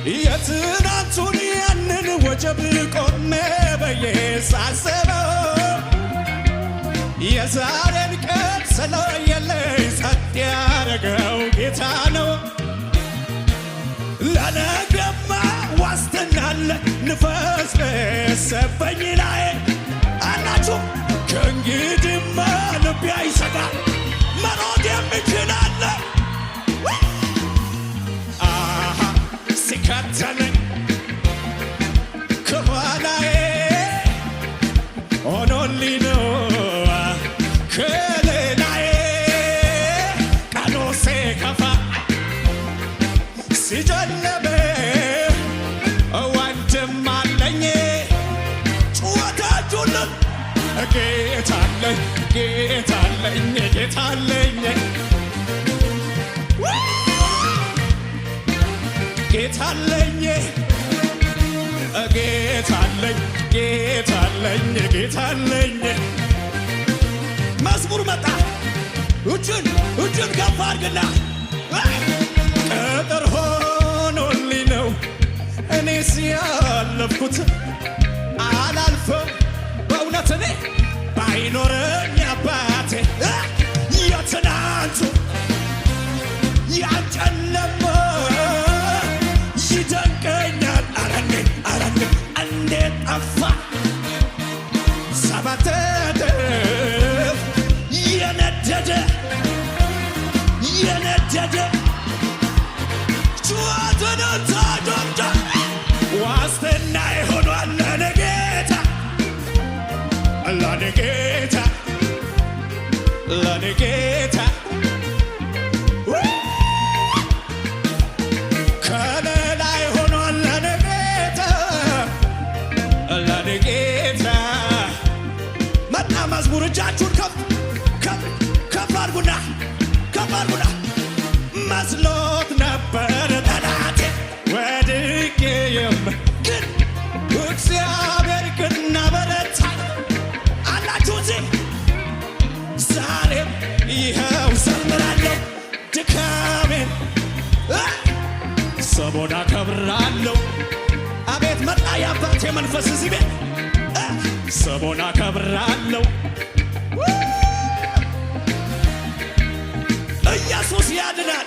የትናንቱን ያንን ወጀብ ቆሜ በዬ ሳስበው የዛሬን ቀን ስለየለኝ ጸጥ ያደረገው ጌታ ነው። ለነገማ ዋስትና አለ፣ ንፋስ በሰበኝ ላይ አላችሁ። ከእንግዲህማ ልቤ አይሰጋ፣ መሮጥ የሚችል አለ። አሃ፣ ሲከተለኝ ከኋላዬ ሆኖልኝ ነው ከሌላዬ። ቀኑ ሲከፋ ሲጨልም ወንድም አለኝ። ጩኸታችሁልን ጌታ አለኝ፣ ጌታ አለኝ፣ ጌታ አለኝ፣ ጌታ አለኝ፣ ጌታ አለኝ፣ ጌታ አለኝ፣ ጌታ አለኝ። መዝሙር መጣ። እጅን እጅን ከፍ አድርግና ቅጥር ሆኖልኝ ነው እኔ ሲያለፍኩት አላልፍም በእውነት እኔ ባይኖረኝ አባቴ። የትናንቱ ያጨለመ ይደንቀኛል። አረ እንዴት፣ አረ እንዴት፣ እንዴት ጠፋ 7 እጥፍ የነደደ የነደደ ጩኸትን ታዶምዳ ዋስትና ይሆኗል ለኔ ጌታ፣ ለኔ ጌታ፣ ለኔ ጌታ። ከለላ ሆኗል ለኔ ጌታ፣ ለኔ ጌታ። መጣ መዝሙር። እጃችሁን ከፍ ከፍ ከፍ አድርጉና፣ ከፍ አድርጉና። መስሎት ነበር ጠላቴ ወድቄ የም ግን እግዚአብሔር ግን አበረታኝ። አላችሁ እዚህ? ዛሬም ይኸው ዘምራለሁ፣ ድካሜን ስሙን አከብራለሁ። አቤት መጣ የአባቴ መንፈስ እዚህ ቤት። ስሙን አከብራለሁ። ኢየሱስ ያድናል።